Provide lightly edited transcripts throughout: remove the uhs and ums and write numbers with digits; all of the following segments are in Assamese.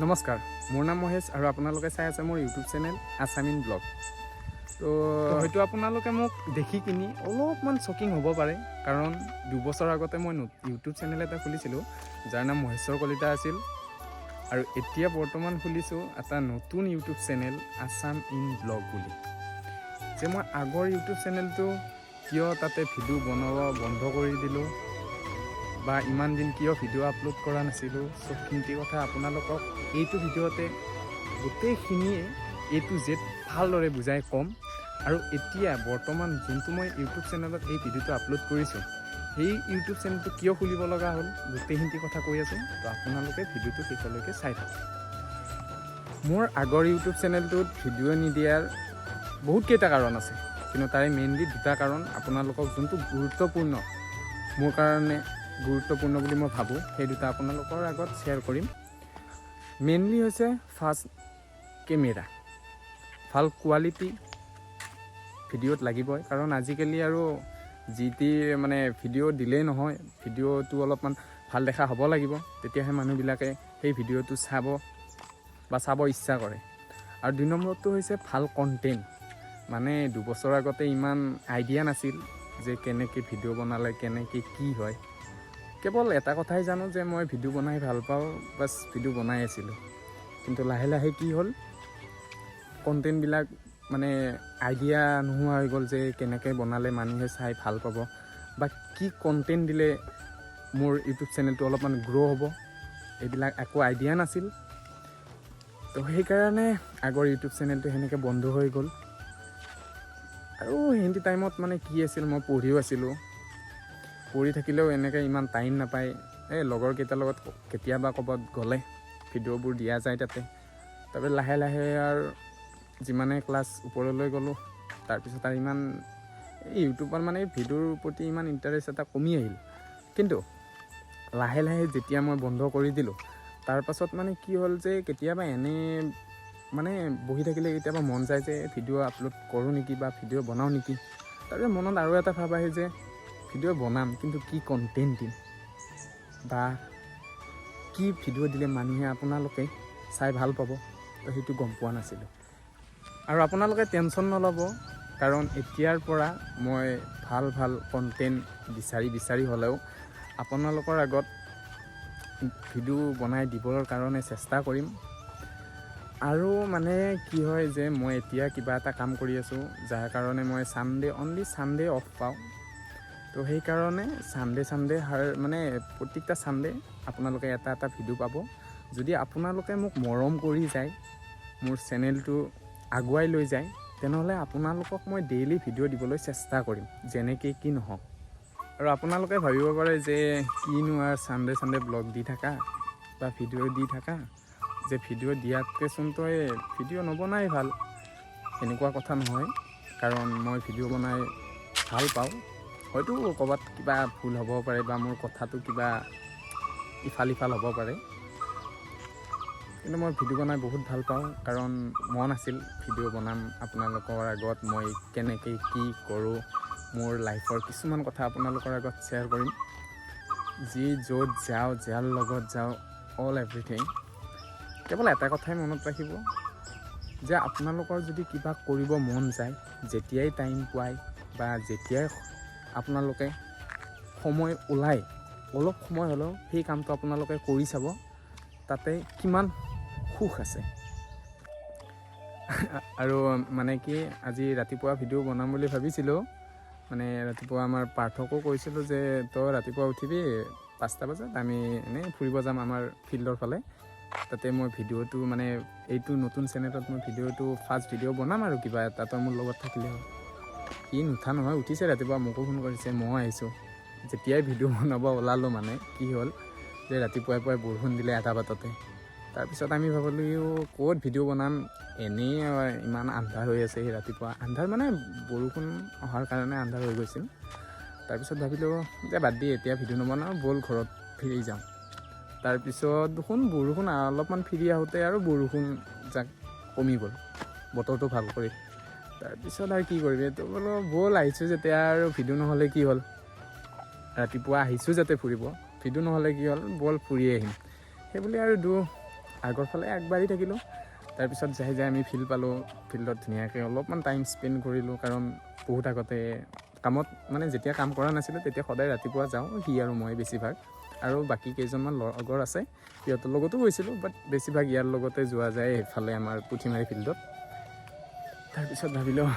নমস্কাৰ, মোৰ নাম মহেশ আৰু আপোনালোকে চাই আছে মোৰ YouTube channel Assam in blog. তো হয়তো আপোনালোকে মোক দেখি কিনি অলপমান শ্বকিং হ'ব পাৰে, কাৰণ 2 বছৰ আগতে মই ইউটিউব চেনেল এটা খুলিছিলোঁ, যাৰ নাম মহেশ্বৰ কলিতা আছিল আৰু এতিয়া বৰ্তমান খুলিছোঁ এটা নতুন YouTube channel Assam in blog বুলি। যে মই আগৰ ইউটিউব চেনেলটো কিয় তাতে ভিডিঅ' বনাব বন্ধ কৰি দিলোঁ বা ইমান দিন কিয় ভিডিঅ' আপলোড কৰা নাছিলোঁ, চবখিনি কথা আপোনালোকক এইটো ভিডিঅ'তে গোটেইখিনিয়ে এ টু জেড ভালদৰে বুজাই ক'ম। আৰু এতিয়া বৰ্তমান যোনটো মই ইউটিউব চেনেলত এই ভিডিঅ'টো আপলোড কৰিছোঁ, সেই ইউটিউব চেনেলটো কিয় খুলিব লগা হ'ল, গোটেইখিনি কথা কৈ আছোঁ। তো আপোনালোকে ভিডিঅ'টো শেষলৈকে চাই থাকক। মোৰ আগৰ ইউটিউব চেনেলটোত ভিডিঅ' নিদিয়াৰ বহুতকেইটা কাৰণ আছে, কিন্তু তাৰে মেইনলি দুটা কাৰণ আপোনালোকক যোনটো গুৰুত্বপূৰ্ণ, মোৰ কাৰণে গুৰুত্বপূৰ্ণ বুলি মই ভাবোঁ, সেই দুটা আপোনালোকৰ আগত শ্বেয়াৰ কৰিম। মেইনলি হৈছে ফাৰ্ষ্ট কেমেৰা। ভাল কোৱালিটি ভিডিঅ'ত লাগিবই, কাৰণ আজিকালি আৰু যি টি মানে ভিডিঅ' দিলেই নহয়, ভিডিঅ'টো অলপমান ভাল দেখা হ'ব লাগিব, তেতিয়াহে মানুহবিলাকে সেই ভিডিঅ'টো চাব বা চাব ইচ্ছা কৰে। আৰু 2 নম্বৰটো হৈছে ভাল কণ্টেণ্ট। মানে 2 বছৰ আগতে ইমান আইডিয়া নাছিল যে কেনেকৈ ভিডিঅ' বনালে কেনেকৈ কি হয়। কেৱল এটা কথাই জানো যে মই ভিডিঅ' বনাই ভাল পাওঁ, বাছ ভিডিঅ' বনাই আছিলোঁ। কিন্তু লাহে লাহে কি হ'ল, কণ্টেণ্টবিলাক মানে আইডিয়া নোহোৱা হৈ গ'ল যে কেনেকৈ বনালে মানুহে চাই ভাল পাব বা কি কণ্টেণ্ট দিলে মোৰ ইউটিউব চেনেলটো অলপমান গ্ৰ' হ'ব, এইবিলাক একো আইডিয়া নাছিল। তো সেইকাৰণে আগৰ ইউটিউব চেনেলটো সেনেকৈ বন্ধ হৈ গ'ল। আৰু সেইখিনি টাইমত মানে কি আছিল, মই পঢ়িও আছিলোঁ। পঢ়ি থাকিলেও এনেকৈ ইমান টাইম নাপায়। এই লগৰ কেইটাৰ লগত কেতিয়াবা ক'ৰবাত গ'লে ভিডিঅ'বোৰ দিয়া যায় তাতে। তাৰপিছত লাহে লাহে আৰু যিমানে ক্লাছ ওপৰলৈ গ'লোঁ, তাৰপিছত আৰু ইমান এই ইউটিউবত মানে ভিডিঅ'ৰ প্ৰতি ইমান ইণ্টাৰেষ্ট এটা কমি আহিল। কিন্তু লাহে লাহে যেতিয়া মই বন্ধ কৰি দিলোঁ, তাৰপাছত মানে কি হ'ল যে কেতিয়াবা এনেই মানে বহি থাকিলে কেতিয়াবা মন যায় যে ভিডিঅ' আপলোড কৰোঁ নেকি বা ভিডিঅ' বনাওঁ নেকি। তাৰপিছত মনত আৰু এটা ভাৱ আহে যে ভিডিঅ' বনাম, কিন্তু কি কণ্টেণ্ট দিম বা কি ভিডিঅ' দিলে মানুহে আপোনালোকে চাই ভাল পাব, তো সেইটো গম পোৱা নাছিলোঁ। আৰু আপোনালোকে টেনশ্যন নল'ব, কাৰণ এতিয়াৰ পৰা মই ভাল ভাল কণ্টেণ্ট বিচাৰি বিচাৰি হ'লেও আপোনালোকৰ আগত ভিডিঅ' বনাই দিবৰ কাৰণে চেষ্টা কৰিম। আৰু মানে কি হয় যে মই এতিয়া কিবা এটা কাম কৰি আছোঁ, যাৰ কাৰণে মই ছানডে, অনলি ছানডে অফ পাওঁ। তো সেইকাৰণে ছানডে ছানডে হাৰ মানে প্ৰত্যেকটা ছানডে আপোনালোকে এটা এটা ভিডিঅ' পাব। যদি আপোনালোকে মোক মৰম কৰি যায়, মোৰ চেনেলটো আগুৱাই লৈ যায়, তেনেহ'লে আপোনালোকক মই ডেইলি ভিডিঅ' দিবলৈ চেষ্টা কৰিম, যেনেকৈ কি নহওক। আৰু আপোনালোকে ভাবিব পাৰে যে কিনো আৰু ছানডে ছানডে ব্লগ দি থাকা বা ভিডিঅ' দি থাকা, যে ভিডিঅ' দিয়াতকৈচোন তই ভিডিঅ' নবনাই ভাল। এনেকুৱা কথা নহয়, কাৰণ মই ভিডিঅ' বনাই ভাল পাওঁ। হয়তো ক'ৰবাত কিবা ভুল হ'ব পাৰে বা মোৰ কথাটো কিবা ইফাল সিফাল হ'ব পাৰে, কিন্তু মই ভিডিঅ' বনাই বহুত ভাল পাওঁ, কাৰণ মন আছিল ভিডিঅ' বনাম, আপোনালোকৰ আগত মই কেনেকৈ কি কৰোঁ, মোৰ লাইফৰ কিছুমান কথা আপোনালোকৰ আগত শ্বেয়াৰ কৰিম, যি য'ত যাওঁ, যাৰ লগত যাওঁ, অল এভৰিথিং। কেৱল এটা কথাই মনত ৰাখিব যে আপোনালোকৰ যদি কিবা কৰিব মন যায়, যেতিয়াই টাইম পোৱায় বা যেতিয়াই আপোনালোকে সময় ওলায়, অলপ সময় হ'লেও সেই কামটো আপোনালোকে কৰি চাব, তাতে কিমান সুখ আছে। আৰু মানে কি, আজি ৰাতিপুৱা ভিডিঅ' বনাম বুলি ভাবিছিলোঁ। মানে ৰাতিপুৱা আমাৰ পাৰ্থকো কৈছিলোঁ যে তই ৰাতিপুৱা উঠিবি 5টা বজাত, আমি এনেই ফুৰিব যাম আমাৰ ফিল্ডৰ ফালে। তাতে মই ভিডিঅ'টো মানে এইটো নতুন চেনেলত মই ভিডিঅ'টো ফাৰ্ষ্ট ভিডিঅ' বনাম আৰু কিবা এটা তই মোৰ লগত থাকিলে হ'ল। সি নুঠা নহয়, উঠিছে ৰাতিপুৱা, মোকো ফোন কৰিছে, ময়ো আহিছোঁ। যেতিয়াই ভিডিঅ' বনাব ওলালোঁ, মানে কি হ'ল যে ৰাতিপুৱাই পুৱাই বৰষুণ দিলে আধা বাটতে। তাৰপিছত আমি ভাবিলোঁ ক'ত ভিডিঅ' বনাম, এনেই ইমান আন্ধাৰ হৈ আছে। সেই ৰাতিপুৱা আন্ধাৰ মানে বৰষুণ অহাৰ কাৰণে আন্ধাৰ হৈ গৈছিল। তাৰপিছত ভাবিলোঁ যে বাদ দি, এতিয়া ভিডিঅ' নবনাওঁ, ব'ল ঘৰত ফিৰি যাওঁ। তাৰপিছত দেখোন বৰষুণ অলপমান ফিৰি আহোঁতে আৰু বৰষুণ জাক কমি গ'ল, বতৰটো ভাল কৰি। তাৰপিছত আৰু কি কৰিবি, তো বোলো ব'ল, আহিছোঁ যেতিয়া আৰু ভিডিঅ' নহ'লে কি হ'ল, ৰাতিপুৱা আহিছোঁ যাতে ফুৰিব, ভিডিঅ' নহ'লে কি হ'ল, ব'ল ফুৰি আহিম সেইবুলি আৰু আগৰ ফালে আগবাঢ়ি থাকিলোঁ। তাৰপিছত যাই যাই আমি ফিল্ড পালোঁ। ফিল্ডত ধুনীয়াকৈ অলপমান টাইম স্পেণ্ড কৰিলোঁ, কাৰণ বহুত আগতে কামত, মানে যেতিয়া কাম কৰা নাছিলোঁ, তেতিয়া সদায় ৰাতিপুৱা যাওঁ, সি আৰু মই বেছিভাগ। আৰু বাকী কেইজনমান লগৰ আছে, সিহঁতৰ লগতো গৈছিলোঁ, বাট বেছিভাগ ইয়াৰ লগতে যোৱা যায় সেইফালে আমাৰ পুথিমাৰী ফিল্ডত। তাৰপিছত ভাবিলোঁ,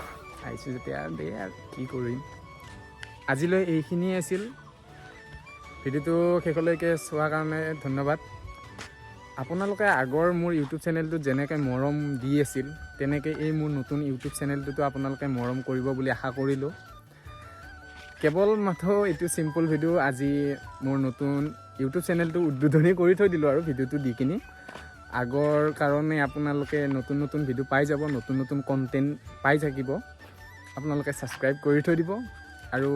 আহিছোঁ যেতিয়া দে আৰু কি কৰিম। আজিলৈ এইখিনিয়ে আছিল। ভিডিঅ'টো শেষলৈকে চোৱাৰ কাৰণে ধন্যবাদ। আপোনালোকে আগৰ মোৰ ইউটিউব চেনেলটোত যেনেকৈ মৰম দি আছিল, তেনেকৈ এই মোৰ নতুন ইউটিউব চেনেলটোতো আপোনালোকে মৰম কৰিব বুলি আশা কৰিলোঁ। কেৱল মাথো এইটো চিম্পল ভিডিঅ', আজি মোৰ নতুন ইউটিউব চেনেলটো উদ্বোধনী কৰি থৈ দিলোঁ আৰু ভিডিঅ'টো দি কিনি। আগৰ কাৰণে আপোনালোকে নতুন নতুন ভিডিঅ' পাই যাব, নতুন নতুন কণ্টেণ্ট পাই থাকিব। আপোনালোকে ছাবস্ক্ৰাইব কৰি থৈ দিব আৰু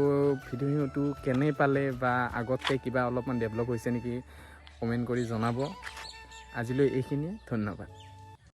ভিডিঅ'টো কেনে পালে বা আগতকৈ কিবা অলপমান ডেভেলপ হৈছে নেকি, কমেণ্ট কৰি জনাব। আজিলৈ এইখিনিয়ে, ধন্যবাদ।